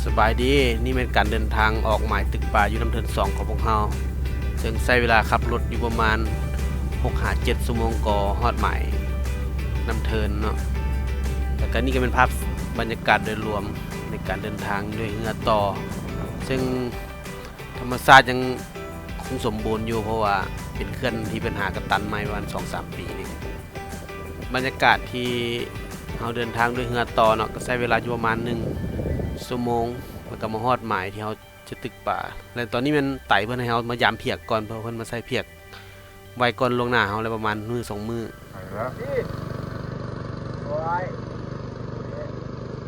ສະບາຍດີ, ນີ້ແມ່ນການເດີນທາງອອກໝາຍຕຶກປາຢູ່ນ້ຳເທີນສອງຂອງພວກເຮົາ, ເຊິ່ງໃຊ້ເວລາຂັບລົດຢູ່ປະມານຫົກຫາເຈັດຊົ່ວໂມງກໍຮອດໝາຍນ້ຳເທີນເນາະ. ແລ້ວກໍນີ້ກໍເປັນພາບບັນຍາກາດໂດຍລວມໃນການເດີນທາງດ້ວຍເຮືອຕໍ່, ເຊິ່ງທຳມະຊາດຍັງຄົງສົມບູນຢູ່ ເພາະວ່າເປັນເຂື່ອນທີ່ເພິ່ນຫາກະຕັນໃໝ່ປະມານສອງສາມປີນີ້. ບັນຍາກາດທີ່ເຮົາເດີນທາງດ້ວຍເຮືອຕໍ່ເນາະ ກໍໃຊ້ເວລາຢູ່ປະມານໜຶ່ງຊົ່ວໂມງ ແລ້ວກໍມາຮອດໝາຍທີ່ເຮົາຈະຕຶກປາ. ແລະຕອນນີ້ແມ່ນໄຕເພິ່ນໃຫ້ເຮົາມາຢາມພຽກກ່ອນ ເພາະເພິ່ນມາໃສ່ພຽກໄວ້ກ່ອນລ່ວງໜ້າເຮົາແລ້ວປະມານມື້ສອງມື້. ໄປແລ້ວ ໂອ້ຍ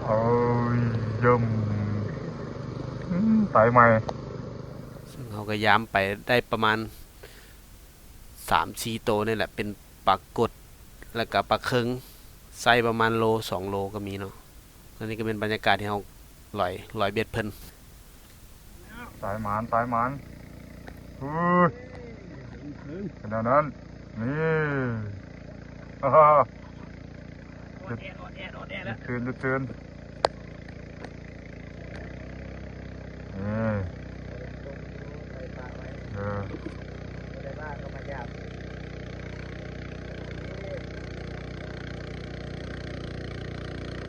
ເອີຍ ຢ້ຳ ອືມ ໄຕໃໝ່. ເຊິ່ງເຮົາກໍຢາມໄປໄດ້ປະມານສາມສີ່ໂຕນີ້ແຫຼະ ເປັນປາກົດ ແລ້ວກະປາເຄິງ ໄຊປະມານໂລສອງໂລກໍມີເນາະ. ອັນນີ້ກໍເປັນບັນຍາກາດທີ່ເຮົາລອຍ ລອຍເບັດເພິ່ນ. ຕາຍໝານ ຕາຍໝານ. ເຮີ້ຍ ຂະໜາດນັ້ນ ນີ້ ຕື່ນ ຕື່ນ ຕື່ນ. ນີ້ ເອີ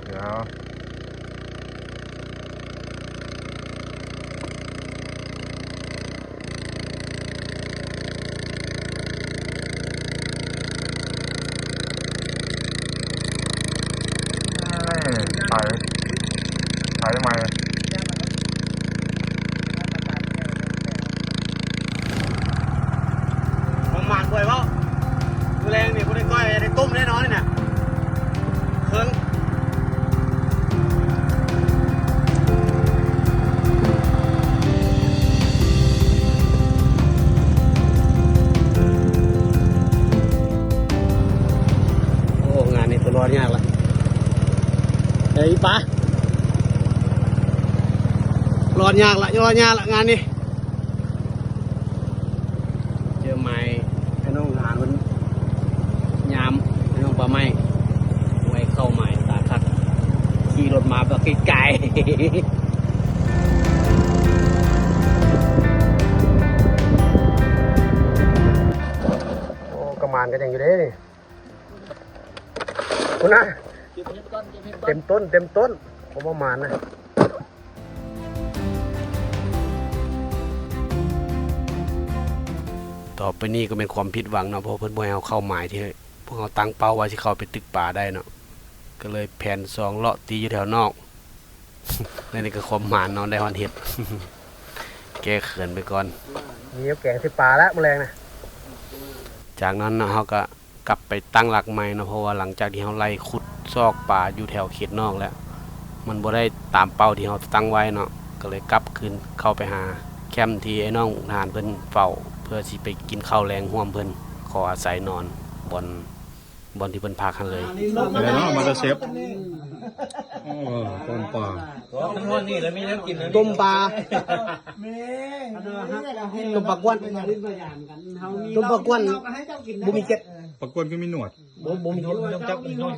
ດຽວ ໄປ ໄປໃໝ່. ປະມານບໍ່ໄດ້ເວົ້າ ມື້ແລງນີ້ບໍ່ໄດ້ກ້ອຍ ໄດ້ຕົ້ມແນ່ນອນນີ້ນະ ເຄິ່ງ. ໂອ້ ງານນີ້ຕົວລອດຍາກລະ ເອີຍ ປາ ລອດຍາກລະ ລອດຍາກລະ ງານນີ້. ເຈີໝາຍ ໄອ້ນ້ອງທະຫານເພິ່ນຍາມ ໄອ້ນ້ອງປ່າໄມ້ ໄວ້ເຂົ້າໝາຍຕາຄັກ ຂີ່ລົດມາແບບໄກໆ. ໂອ້ ກະໝານກະຍັງຢູ່ເດ້ນີ້ ພຸ້ນນະ ເຕັມຕົ້ນ ເຕັມຕົ້ນ ບໍ່ປະມານນະ. ຕໍ່ໄປນີ້ກໍແມ່ນຄວາມຜິດຫວັງເນາະ ເພາະເພິ່ນບໍ່ໃຫ້ເຮົາເຂົ້າໝາຍທີ່ພວກເຮົາຕັ້ງເປົ້າວ່າຊິເຂົ້າໄປຕຶກປາໄດ້ເນາະ ກໍເລີຍແຜນສອງເລາະຕີຢູ່ແຖວນອກ. ແລະນີ້ກໍຄວາມໝານເນາະ ໄດ້ຮອດເຫັດ ແກ້ເຂີນໄປກ່ອນ. ມີແກງໃສ່ປາລະມື້ແລງນະ. ຈາກນັ້ນເນາະ ເຮົາກໍ ກັບໄປຕັ້ງຫຼັກໃໝ່ເນາະ ເພາະວ່າຫຼັງຈາກທີ່ເຮົາໄລ່ຂຸດຊອກປາຢູ່ແຖວເຂດນອກແລ້ວ ມັນບໍ່ໄດ້ຕາມເປົ້າທີ່ເຮົາຕັ້ງໄວ້ເນາະ ກໍເລີຍກັບຄືນເຂົ້າໄປຫາແຄມທີ່ໄອ້ນ້ອງທະຫານເພິ່ນເຝົ້າ ເພື່ອຊິໄປກິນເຂົ້າແລງຮ່ວມເພິ່ນ ຂໍອາໄສນອນບ່ອນ ບ່ອນທີ່ເພິ່ນພັກຫັ້ນເລີຍ. ແລ້ວເນາະ ມາສເຕອເຊັຟ ໂອ້ ຕົ້ມປາ ຕົ້ມປາ ຕົ້ມປາກວນ ຕົ້ມປາກວນ ບໍ່ມີເກັດ. ປາກວນຄືມີໜວດ ບໍ່ ບໍ່ມີ ຕ້ອງຈັບ ຕ້ອງ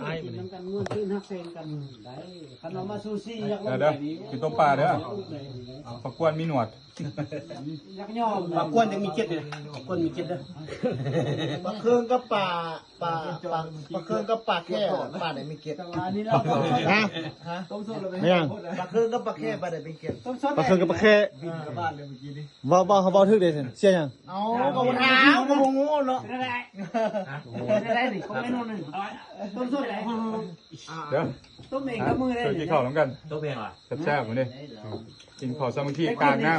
ອ້າຍ ກິນນຳກັນ ມ່ວນຊື່ນຮັກແຊງກັນໄດ້. ຄັນເອົາມາຊູຊີ ຢາກ ເດີ ເດີ ກິນຕົ້ມປາເດີ ປາກວນມີໜວດ ຢາກຍອມ ປາກວນຈັ່ງມີເກັດເດີ ປາກວນມີເກັດເດີ. ປາເຄິງກັບປາ ປາ ປາ ປາເຄິງກັບປາແຂ້ ປາໃດມີເກັດ ແຕ່ວ່າອັນນີ້ລາວ ຮະ ຮະ ຕົ້ມສົດແລ້ວ ແມ່ນຫຍັງ ປາເຄິງກັບປາແຂ້ ປາໃດມີເກັດ ຕົ້ມສົດ ປາເຄິງກັບປາແຂ້ ບິນກັບບ້ານເລີຍມື້ກີ້ນີ້. ເວົ້າ ເວົ້າ ເຮົາເວົ້າຖືກເດ້ ເສຍຫຍັງ? ເອົາ ກໍບໍ່ຖາມ ບໍ່ຮູ້ເນາະ ເປັນຈັ່ງໃດ ເປັນຈັ່ງໃດນີ້ ຄອມເມັນໜຶ່ງ ຕົ້ມສົດໃດ ເດີ ຕົ້ມເອງກັບມືໄດ້ ກິນເຂົ້ານຳກັນ ຕົ້ມເອງຫວາ ແຊບໆ ມື້ນີ້ ກິນເຂົ້າສາມັກຄີ ກາກນ້ຳ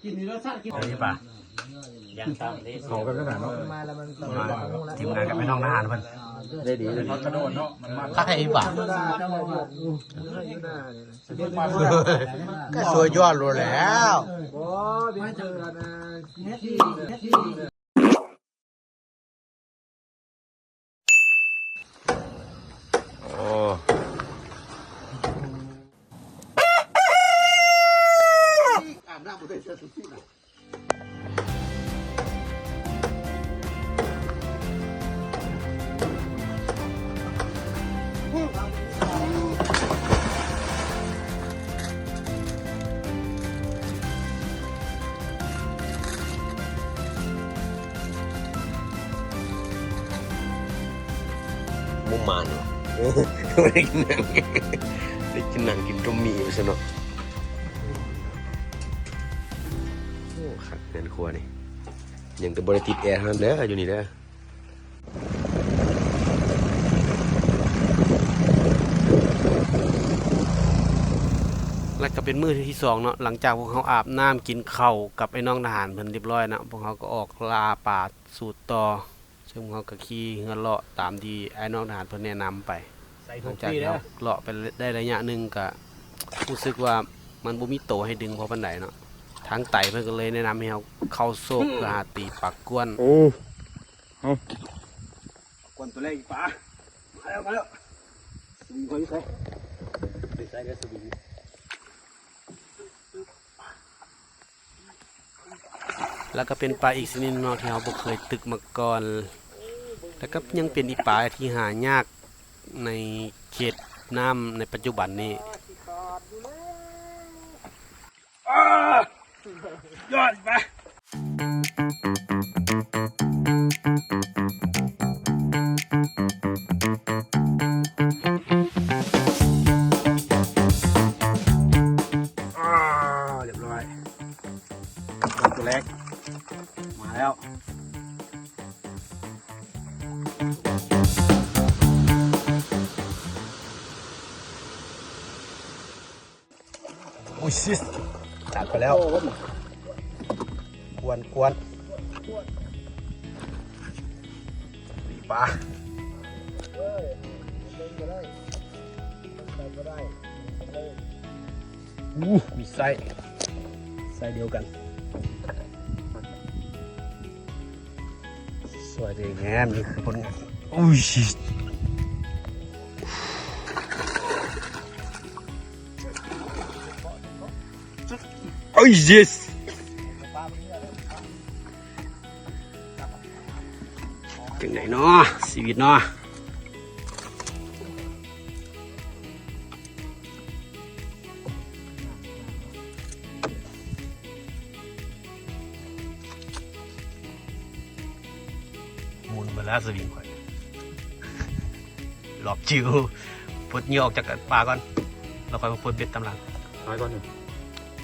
ກິນນີ້ລົດຊາດ ກິນ ເຂົ້າກັນຂະໜາດເນາະ ມາແລ້ວມັນ ມາແລ້ວ ທີມງານກັບໄອ້ນ້ອງທະຫານເພິ່ນ ໄດ້ດີ ຄັກແທ້ອີ່ຫວ່າ ກໍສຸດຍອດໂລດແລ້ວ. ໂອ້ ອາບນ້ຳບໍ່ໄດ້ເສື້ອຊູຊີນະ. ບໍ່ໄດ້ກິນໜັງ ໄດ້ກິນໜັງ ກິນຕົ້ມໝີ່ວ່າຊັ້ນເນາະ. ໂອ້ ຄັກເຮືອນຄົວນີ້ ຍັງແຕ່ບໍ່ໄດ້ຕິດແອເທົ່ານັ້ນເດີ ຢູ່ນີ້ເດີ. ແລ້ວກໍເປັນມື້ທີສອງເນາະ ຫຼັງຈາກພວກເຮົາອາບນ້ຳກິນເຂົ້າກັບໄອ້ນ້ອງທະຫານເພິ່ນຮຽບຮ້ອຍນະ ພວກເຮົາກໍອອກລ່າປາສູດຕໍ່ ເຊິ່ງພວກເຮົາກໍຂີ່ເຮືອເລາະຕາມທີ່ອ້າຍນ້ອງທະຫານເພິ່ນແນະນຳໄປ. ຫຼັງຈາກທີ່ເຮົາເລາະໄປໄດ້ໄລຍະໜຶ່ງ ກໍຮູ້ສຶກວ່າມັນບໍ່ມີໂຕໃຫ້ດຶງພໍປານໃດເນາະ ທາງໄຕເພິ່ນກໍເລີຍແນະນຳໃຫ້ເຮົາເຂົ້າໂຊກເພື່ອຫາຕີປາກວນ. ເອົາ ປາກກວນຕົວແລກອີກປາ ມາແລ້ວ ມາແລ້ວ. ສະວິງຂ້ອຍຢູ່ໃສ? ຢູ່ໃສເດີສະວິງ? ແລ້ວກໍເປັນປາອີກຊະນິດໜຶ່ງເນາະ ທີ່ເຮົາບໍ່ເຄີຍຕຶກມາກ່ອນ ແລ້ວກໍຍັງເປັນອີກປາທີ່ຫາຍາກໃນເຂດນ້ຳໃນປັດຈຸບັນນີ້. ອ້າ ຍອດ ໄປ ອ້າ ຮຽບຮ້ອຍ ປາກກວນຕົວແລກ ມາແລ້ວ. ໂອ້ຍຊິສ ຈັດໄປແລ້ວ ກວນໆ ປີປາ ອູ້ ມີໄຊ ໄຊດຽວກັນ. ສວຍແຕ່ງາມ ນີ້ຄືຜົນງານ. ໂອ້ຍ ໂອ້ຍ ເຢສ ຈັ່ງໃດເນາະ ຊີວິດເນາະ. ໝູນເບິດແລ້ວສະວິງຂ້ອຍ ລອບຈິວ ປົດເຫຍື່ອອກຈາກປາກ່ອນ ແລ້ວຄ່ອຍມາປົດເບັດຕາມຫຼັງ. ຖ່າຍກ່ອນນີ້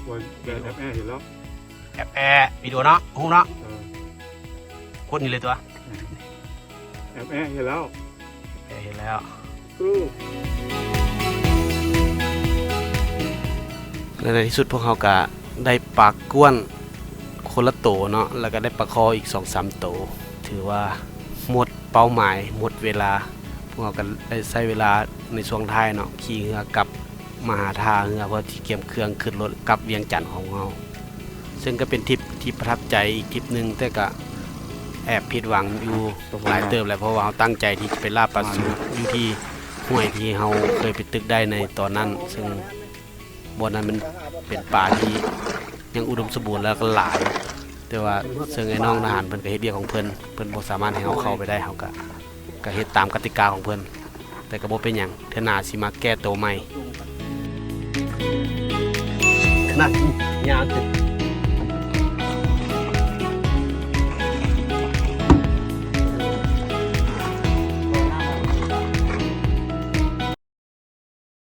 ໂອ້ຍ ແອບແອເຫັນແລ້ວ ແອບແອ ວິດີໂອເນາະ ຮູບເນາະ ເອີ ກົດນີ້ເລີຍຕົວະ ແອບແອເຫັນແລ້ວ ແອບແອເຫັນແລ້ວ. ແລະໃນທີ່ສຸດພວກເຮົາກະໄດ້ປາກກວນຄົນລະໂຕເນາະ ແລ້ວກະໄດ້ປາຄໍ່ອີກສອງສາມໂຕ ຖືວ່າໝົດເປົ້າໝາຍ ໝົດເວລາ. ພວກເຮົາກະໄດ້ໃຊ້ເວລາໃນຊ່ວງທ້າຍເນາະ ຂີ່ເຮືອກັບມາຫາທ່າເຮືອ ເພື່ອທີ່ກຽມເຄື່ອງຂຶ້ນລົດກັບວຽງຈັນຂອງເຮົາ. ເຊິ່ງກໍເປັນທຣິບທີ່ປະທັບໃຈອີກທຣິບໜຶ່ງ ແຕ່ກໍແອບຜິດຫວັງຢູ່ຫຼາຍເຕີບແຫຼະ ເພາະວ່າເຮົາຕັ້ງໃຈທີ່ຈະໄປລ່າປາສູດຢູ່ທີ່ຫ້ວຍທີ່ເຮົາເຄີຍໄປຕຶກໄດ້ໃນຕອນນັ້ນ ເຊິ່ງບ່ອນນັ້ນມັນເປັນປ່າທີ່ຍັງອຸດົມສົມບູນ ແລ້ວກໍຫຼາຍ ແຕ່ວ່າເຊິ່ງໄອ້ນ້ອງທະຫານເພິ່ນກໍເຮັດວຽກຂອງເພິ່ນ ເພິ່ນບໍ່ສາມາດໃຫ້ເຮົາເຂົ້າໄປໄດ້ ເຮົາກໍ ກໍເຮັດຕາມກະຕິກາຂອງເພິ່ນ ແຕ່ກໍບໍ່ເປັນຫຍັງ ເທື່ອໜ້າຊິມາແກ້ໂຕໃໝ່. ນັ້ນ ຍາວເຕີບ.